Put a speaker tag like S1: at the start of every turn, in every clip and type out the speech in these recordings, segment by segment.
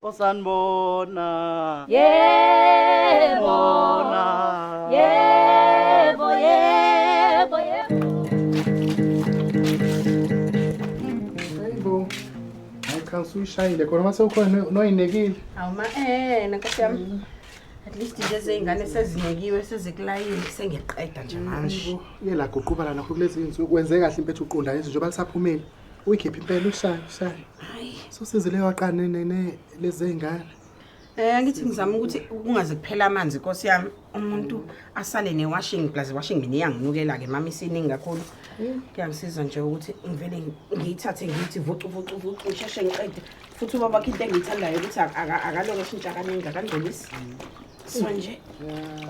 S1: Osanibona.
S2: Yebo. Yebo, yebo, yebo.
S3: Hayibo. Hayi cha usuyishayile khona mase ukhona noyinekile.
S4: Awu ma nkosi yami. At least nje zey'ngane sezinekiwe sezikulayini sengiqeda nje manje.
S3: Uye la guqubala nakho kulezi insuku wenze kahle impethu uqonda lezi njengoba lisaphumile. Uyikhiphe impela ushaye ushaye.
S4: Hayi.
S3: Sosizile waqane nene lezi zey'ngane.
S4: Ngithi ngizama ukuthi kungaze kuphela amanzi nkosi yami. Umuntu asale ne-washing plus washing mina iyanginukela ke mama isiningi kakhulu. Kuyangisiza nje ukuthi ngivele ngiyithathe ngithi vucu vucu vucu ngisheshe ngiqede. Futhi ubaba wakhe into engiyithandayo ukuthi akaloko eshintsha kaningi akangcolisi. So nje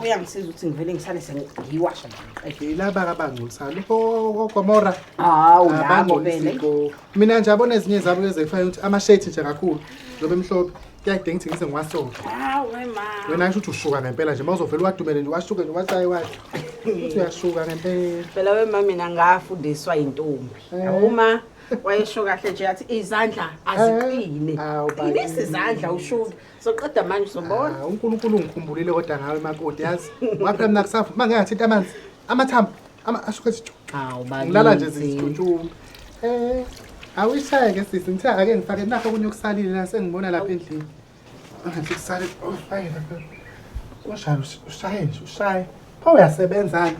S4: uyangisiza ukuthi ngivele ngisale sengiyiwasha nje ngiqede.
S3: Yilaba abangcolisana. Ogomora.
S4: Hawu labo
S3: Abangcolisi
S4: phela.
S3: ko. Mina nje abona ezinye zabo ezifana ukuthi ama-shirt nje kakhulu. Njengoba emhlophe kuyadinga ukuthi ngize ngiwasoke.
S4: Hawu wema.
S3: Wena ngisho ukuthi ushuka ngempela nje mawuzovela uwadumele nje washuke nje wathi wathi. Uthi uyashuka ngempela.
S4: Phela wema mina ngafundiswa intombi. Uma wayesho kahle nje yathi izandla aziqine.
S3: Awu, bakithi.
S4: Qinisa izandla ushuke. Soqeda manje uzobona.
S3: Ah, uNkulunkulu ungikhumbulile kodwa ngawe makoti yazi. Waphela mina kusafa uma ngingathinta amanzi amathambo ama ashuka ethi chu.
S4: Hawu
S3: Ngilala nje zizitshutshuma. Awuyishaye ke sisi ngithe ake ngifake nakho okunye okusalile la sengibona lapha endlini. Angathi kusale ufake lapha. Ushaye ushaye nje ushaye. Pho uyasebenzana.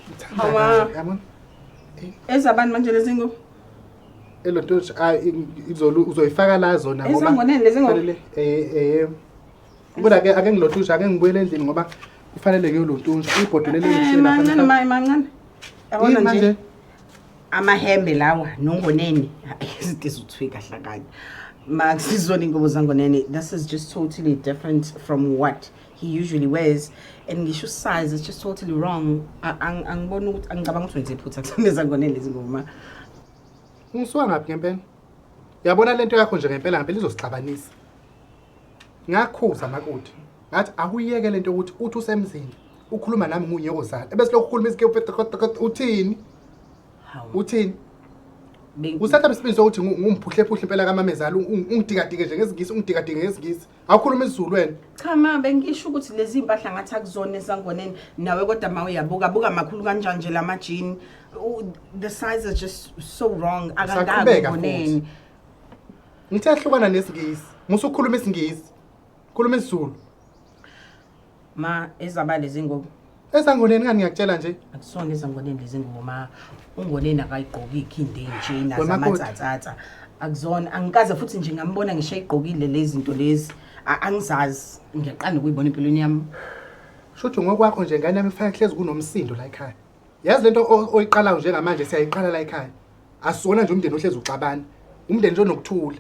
S3: Ngithanda
S4: Hawa.
S3: kabi, yabona?
S4: Ezabantu manje lezi ngubo.
S3: Elonto nje ayi izolo uzoyifaka la zona ngoba
S4: Ezangoneni lezi ngubo.
S3: kufanele Kodwa ke ake ngilontusha ake ngibuyele endlini ngoba kufanele ngiyolontusha ibhodo leli ngishiye lapha.
S4: Mancane maye mancane. Yabona
S3: Yini
S4: nje
S3: manje?
S4: amahembe lawa nongoneni izinto ezithiwe kahle kanye. Makusizona ingubo zangoneni. This is just totally different from what he usually wears and ngisho size is just totally wrong. Angiboni ukuthi angicabanga ukuthi wenze iphutha kusona zangoneni lezi ngubo ma.
S3: Ungisuka ngaphi ngempela? Yabona lento yakho nje ngempela ngempela izosixabanisa. Ngakhuza makoti. Ngathi akuyeke lento ukuthi uthi usemzini ukhuluma nami ngunyozala. Ebese lokhu ukhuluma izikephe uthini?
S4: Hawu.
S3: Uthini? Usatha isibindi sokuthi ngumphuhlephuhle impela kamamezala ungidikadike nje ngezingisi ungidikadike ngezingisi. Awukhuluma isiZulu wena.
S4: Cha ma bengisho ukuthi lezi impahla ngathi akuzona ezangoneni nawe kodwa ma uyabuka buka makhulu kanjani nje lama jean. The size is just so wrong. Akangaki
S3: Usaqhubeka
S4: ngoneni.
S3: futhi. Ngithe hlukana nesingisi. Musukhuluma isingisi. Khuluma isiZulu.
S4: Ma ezaba lezi ngubo.
S3: Ezangoneni ngani ngiyakutshela nje.
S4: Akusona ezangoneni lezi ngubo ma ungoneni akayigqoki ikhindi nje
S3: Wena makoti.
S4: nazamatsatsatsa. Akuzona angikaze futhi nje ngambona ngisho eyigqokile lezi zinto lezi. Angizazi ngiyaqala ukuyibona empilweni yami.
S3: Shuthi ngokwakho nje ngane yami kufanele kuhlezi kunomsindo la ekhaya. Yazi lento oyiqalayo njengamanje siyayiqala la ekhaya. Asona nje umndeni ohlezi uxabana. Umndeni nje onokuthula.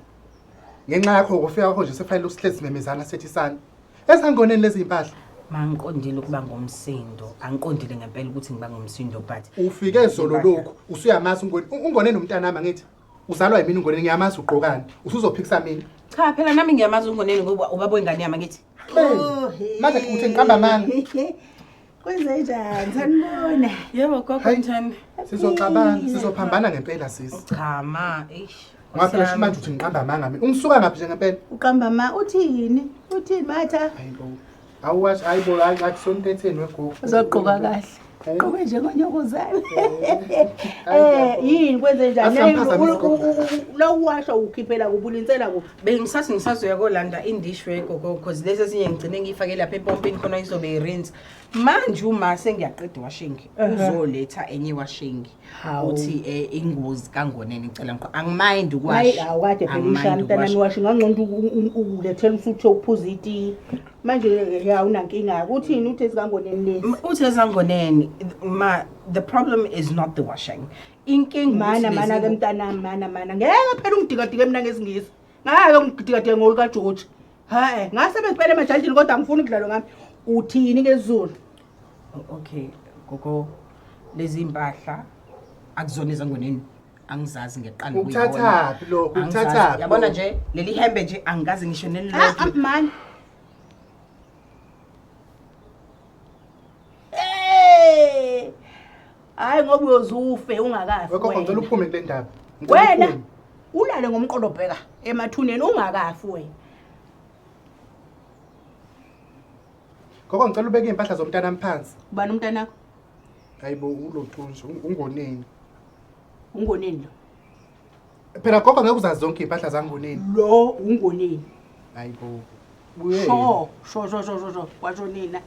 S3: Ngenxa yakho ukufika kwakho nje sefanele usihlezi simemezana sethi sana. Ezangoneni lezi impahla.
S4: Mangiqondile ukuba ngomsindo. Angiqondile ngempela ukuthi ngiba ngomsindo but
S3: Ufike ezolo lokhu usuyamazi ungone ungone nomntanami angithi. Uzalwa yimina ungoneni ngiyamazi ugqokani. Usuzophikisa mina.
S4: Cha phela nami ngiyamazi ungoneni ngoba ubaba wengane yami angithi.
S3: Hey, Manje uthi ngiqamba amanga.
S5: Kwenze njani? Sanibona.
S4: Yebo gogo
S3: Hayi.
S4: njani?
S3: Sizoxabana, sizophambana ngempela sisi.
S4: Cha ma, eish.
S3: Ngoba phela manje uthi ngiqamba amanga mina. Ungisuka ngaphi nje ngempela?
S5: Uqamba ma uthini? Uthini matha?
S3: Hayibo. Awuwashi hayibo hayi ngathi sontetheni wegogo.
S5: Uzogqoka kahle.
S3: Eh.
S5: Gqoke njengonyokozana.
S3: Hayi,
S5: Yini kwenze njani?
S3: Asamphazamisa gogo.
S5: Lawasha ukhiphela kubulinsela kuphi?
S4: Bengisathi ngisazoya kolanda indishwe gogo because lezi ezinye ngigcine ngiyifake lapha epompini khona izobe irinse. Manje uma sengiyaqeda washing uzoletha enye washing.
S5: Hawu.
S4: Uthi ingozi kangoneni ngicela ngiqo. Angimind
S5: Hayi
S4: ukwasha.
S5: awukade phela
S4: Angimind
S5: ishaya mntanami
S4: ukwasha.
S5: washo ngangcono ukulethela usuthe ukuphuza itiye. Manje ya unankinga uthini uthi ezikangoneni lezi?
S4: Uthi ezangoneni ma the problem is not the washing. Inkinga
S5: Mana
S4: ukuthi
S5: mana
S4: lezi
S5: ke mntanami mana mana. Ngeke phela ungidikadike mina ngesingisi. Ngeke ungidikadike ngoluka George. Hayi, ngasebenza phela emajaldini kodwa angifuni ukudlalwa ngami. Uthini ngesiZulu?
S4: Okay, gogo lezi impahla akuzona ezangoneni. Angizazi ngeqala
S3: Ukuthathaphi lokho? Ukuthathaphi?
S4: Yabona nje leli hembe nje angikaze ngisho
S5: Ah,
S4: nelilodwa.
S5: man. Eh! Hayi ngoba uyozufe ungakafi.
S3: Wegogo
S5: wena.
S3: ngicela uphume kule ndaba. Ngicela
S5: Wena
S3: uphume.
S5: ulale ngomqondo bheka emathuneni ungakafi wena.
S3: Gogo ngicela ubeke iy'mpahla zomntanami phansi.
S5: Ubani umntanakho?
S3: Hayibo ulothunji ungoneni.
S5: Ungoneni lo?
S3: Phela gogo ngeke uzazi zonke iy'mpahla zangoneni.
S5: Lo ungoneni.
S3: Hayibo.
S5: Sho, sho sho sho sho sho kwasho nina.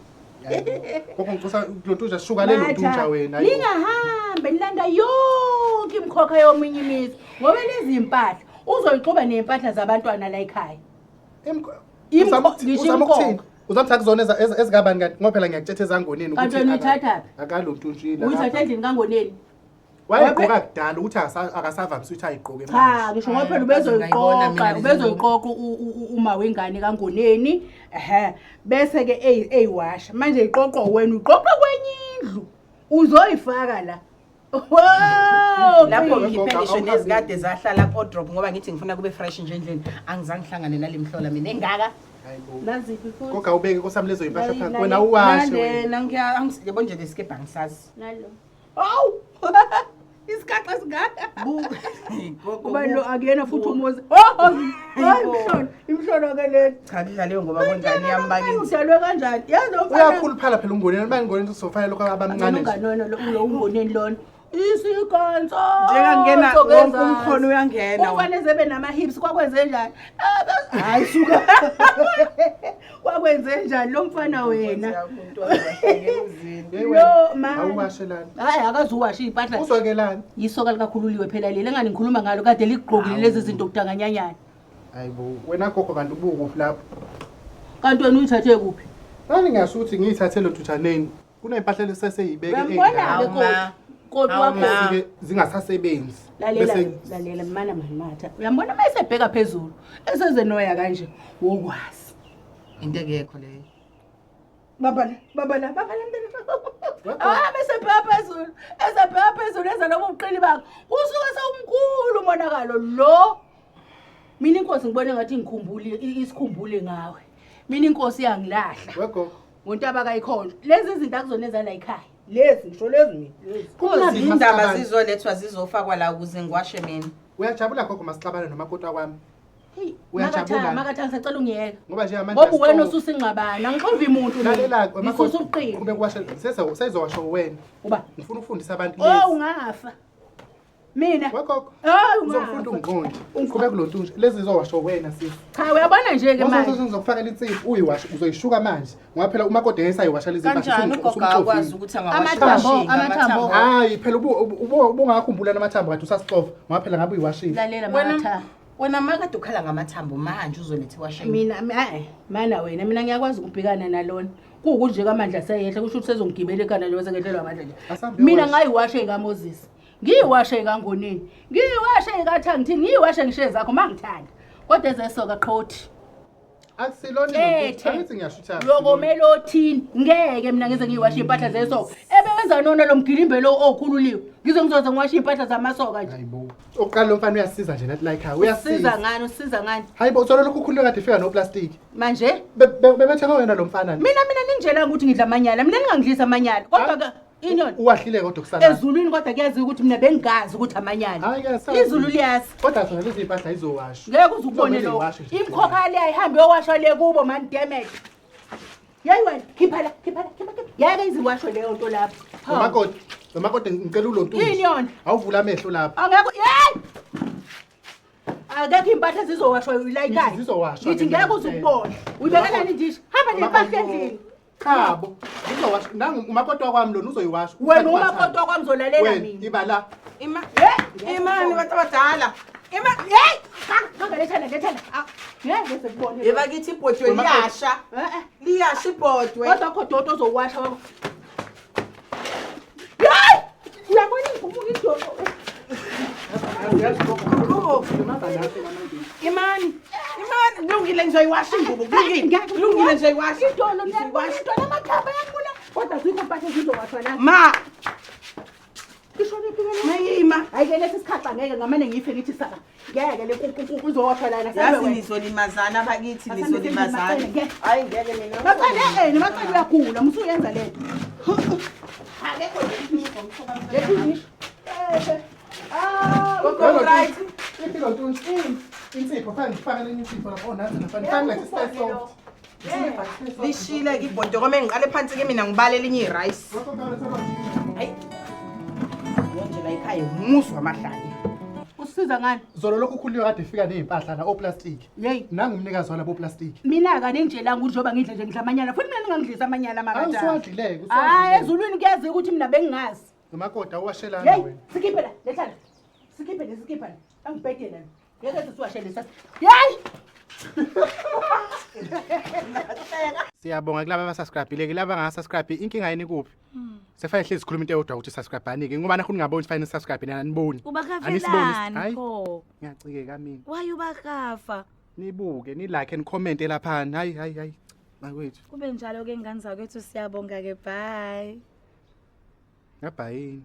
S3: Gogo ngicela lontunja shuka le lontunja wena. Hayibo.
S5: Ningahambe nilanda yonke imikhokha yomunye imizi ngoba lezi impahla uzoyixuba ney'mpahla zabantwana la ekhaya.
S3: Uzama ukuthini? Uzama ukuthi akuzona ezikabani kanti ngoba phela ngiyakuthetha ezangoneni
S5: Kanti wena uyithathaphi?
S3: Akalontunjile.
S5: Uyithatha endlini kangoneni?
S3: Wayegqoka kudala ukuthi akasavamisi ukuthi ayigqoke
S5: manje. Cha, ngisho ngoba phela ubezoyiqoqa, ubezoyiqoqa uma wengane kangoneni. Ehhe. Bese ke eyiwasha. Manje iqoqwa wena uqoqa kwenye indlu. Uzoyifaka la. Wow!
S4: Lapho ngikhiphe ngisho nezikade zahlala ku-wardrobe ngoba ngithi ngifuna kube fresh nje endlini. Angizange ngihlangane nale mhlola mina engaka.
S3: Hayibo.
S5: Naziphi futhi?
S3: Gogo awubeke kosami lezo impahla phansi. Wena uwashe wena.
S4: Nalena yabo nje lesikebha angisazi.
S5: Nalo. Hawu! Isigaxa singaka. Ubani lo akuyena futhi umuzi. Oh, hayi imhlolo, imhlolo ke lena.
S4: Cha kudlaliwe ngoba kwengane yami bakithi.
S5: Udalwe kanjani? Yazi lo mfana.
S3: Uyakhuluphala phela ungoneni, manje ngoneni uzofanele lokho abamncane nje.
S5: Unganono lo lo ungoneni lona. Isikanso.
S4: Njengangena wonke umkhono uyangena.
S5: Ufanele zebe nama hips kwakwenze njani? Hayi suka. Kwakwenze njani lo mfana wena? Lo ma.
S3: Awuwashe lana.
S5: Hayi akazuwasha iy'mpahla.
S3: Uzwakelani?
S5: Yisoka likakhululiwe phela leli engani ngikhuluma ngalo kade ligqokile lezi zinto kudanganyanyana.
S3: Hayibo, wena gogo kanti ubukuphi lapho?
S5: Kanti wena uyithathe kuphi?
S3: Nani ngingasho ukuthi ngiyithathe lo ntuthaneni. Kuney'mpahla leseseyibeke
S5: Uyambona-ke
S4: Hawu,
S5: koti
S4: Hawu,
S5: wakho.
S4: ma.
S3: Zike zingasasebenzi.
S5: Lalela,
S3: Bese-
S5: lalela mana mani matha. Uyambona uma esebheka phezulu, esezenoya kanje, wokwazi.
S4: Into engekho leyo.
S5: Baba la, baba la, baba la mntana.
S3: Gogo.
S5: Ah, bese bheka phezulu, esebheka phezulu eza noma ubuqili bakhe. Usuke sewumkhulu umonakalo lo. Mina inkosi ngibone ngathi ngikhumbule isikhumbule ngawe. Mina inkosi iyangilahla.
S3: Wegogo.
S5: Ngontaba kayikhonjwa. Lezi zinto akuzona ezala ekhaya. Lezi ngisho lezi mina. Lezi.
S3: Kunzima
S4: Indaba
S3: sixabane.
S4: zizolethwa zizofakwa la ukuze ngiwashe mina.
S3: Uyajabula gogo masixabane nomakoti wakwami.
S5: Hey,
S3: Uyajabula.
S5: Makatha ngisacela ungiyeka.
S3: Ngoba nje manje
S5: Ngoba wena ususa ingxabano, angixovi muntu mina.
S3: Lalela
S5: Ngisusa ubuqili.
S3: Qhubeka uwashe sezowasho wena.
S5: Uba
S3: Ngifuna ukufundisa abantu
S5: Oh
S3: lezi.
S5: ungafa. Mina.
S3: Wegogo.
S5: Hayi
S3: Uzofunda
S5: ungafa.
S3: ungiqondi. Qhubeka kulo ntunje. Lezi zizowasho wena sisi.
S5: Cha uyabona nje ke manje.
S3: Ngizokufakela insipho uyiwashe uzoyishuka manje. Ngoba phela umakoti esayiwasha lezi mpahla.
S4: Kanjani ugogo akwazi ukuthi angawasha
S5: Amathambo,
S4: washing,
S5: amathambo.
S3: Hayi phela ubungakhumbula namathambo kade usasixova ngoba phela ngabe uyiwashile.
S5: Lalela
S4: Wena
S5: makatha.
S4: wena makade ukhala ngamathambo manje uzoletha iwashing.
S5: Mina eh mana wena mina ngiyakwazi ukubhekana nalona. Kuwukunje kamandla seyehla kusho ukuthi sezongigibela ekhanda nje bese ngehlelwa amandla nje.
S3: Asambe
S5: Mina
S3: uwashe.
S5: ngayiwashe kaMoses. Ngiyiwashe kaNgoneni. Ngiyiwashe kaThangithini, ngiyiwashe ngishe zakho mangithanda. Kodwa ezesoka qhothi.
S3: Akusilona
S5: Thethe.
S3: Angithi ngiyashutha.
S5: Lokomelothini ngeke mina ngize ngiyiwashe impahla zesoka. Ebewenza nona lo mgilimbe lo okhululiwe. Ngize ngizoze ngiwashe impahla zamasoka nje.
S3: Hayibo. Oqala lo mfana uyasiza nje nathi la ekhaya.
S5: Usiza
S3: Uyasiza.
S5: ngani usiza ngani?
S3: Hayibo uthola lokhu ukhulule kade ifika noplastic.
S5: Manje
S3: Bebethenga wena lo mfana.
S5: mina mina ningijelanga ukuthi ngidla amanyala. Mina ningangidlisa amanyala. Kodwa ke inyoni
S3: Uwahlile kodwa kusala.
S5: ezulwini kodwa kuyaziwa ukuthi mina bengingazi ukuthi amanyala.
S3: Hayi ke sazi.
S5: Izulu liyazi.
S3: Kodwa zona lezi impahla izowashwa.
S5: Ngeke uze ukubone
S3: Kuzomele
S5: lokho.
S3: iwashwe nje.
S5: Imikhokha le ayihambe yowashwa le kubo man damn it. Yeyi wena khipha la khipha la khipha khipha. Yeke iziwashwe leyo nto lapho. Hawu.
S3: Nomakoti, nomakoti ngicela ulontunje.
S5: Yini yona?
S3: Awuvula amehlo lapha.
S5: Angekho yeyi! Akekho impahla ezizowashwa la ekhaya.
S3: Ngithi zizowashwa
S5: Ngithi
S3: ke
S5: ngeke
S3: mina.
S5: uze ukubone. Uyibekelani indishi? Hamba nempahla endlini.
S3: Qhabo. Uzowasha nangu umakoti wakwami lona uzoyiwasha.
S5: Wena umakoti wakwami uzolalela
S3: Wena
S5: mina.
S3: iba la.
S4: Ima
S5: Hey!
S4: imani bantu abadala. Ima
S5: Hey! Hamba lethana lethana. Ngeke sekubone.
S4: Yeba kithi ibhodwe
S3: Wena-
S4: liyasha.
S5: Eh eh.
S4: Liyasha ibhodwe.
S5: Kodwa kho dodo ozowasha wabo. Hey! Uyabona ingumuka idolo.
S4: Imani. Imani kulungile ngizoyiwasha ingubo. Kulungile. Kulungile ngizoyiwasha.
S5: Idolo ngiyabona idolo amakhaba yangibona. Kodwa zikho impahla ezizowashwa la.
S4: Ma,
S5: Ishone phi ke?
S4: mayima.
S5: Hayi ke lesi sikhaxa ngeke ngamane ngife ngithi saka. Ngeke le kuku izowashwa lana.
S4: Yazi nizolimazana bakithi
S5: Asambe
S4: nizolimazana.
S5: sendlini,
S4: Hayi ngeke mina.
S5: Macele eh nomacele uyagula musuyenza lento. Akekho nje. Lethi ngisho. Ah,
S4: Gogo right.
S3: Impilo ntunje. Insipho fana ngifake lenye insipho lapho. Oh nansi nafana. Ngifake like stay soft.
S4: Lishile-ke ibhodo kome ngiqale phansi-ke mina ngibale elinye irayisi. Hayi. Nje la ekhaya umuzi wamahlanya.
S5: Usiza ngani?
S3: Zolo lokhu ukhulunywa kade efika ney'mpahla la oplastiki.
S5: Yeyi.
S3: Nangumnikazi walabo plastiki.
S5: Mina-ke aningitshelanga ukuthi njengoba ngidla nje ngidla amanyala futhi mina ningangidlisa amanyala makadala.
S3: Awusuwadlileke,
S5: Hayi ezulwini kuyazika ukuthi mina bengingazi.
S3: Umakoti awuwashelanga
S5: Yeyi,
S3: wena.
S5: sikhiphe la, letha la. Sikhiphe le, sikhiphe la. Angibhedele la. Ngeke sisiwashele sasa. Yeyi!
S3: Siyabonga kulaba abasubscribe-ile kulaba abangasubscribe inkinga yini kuphi? Sefanele hlezi sikhuluma into eyodwa ukuthi subscribe-ani-ke ngoba nakho ningaboni fanele nisubscribe nina aniboni. Anisiboni,
S2: Ubakafelani
S3: hayi.
S2: pho?
S3: Ngiyacikeka mina.
S2: Why ubakafa?
S3: Nibuke, ni-like ni-comment laphana. Hayi hayi hayi. Bakwethu.
S2: Kube njalo ke ngane zakwethu siyabonga ke bye.
S3: Ngabhayini.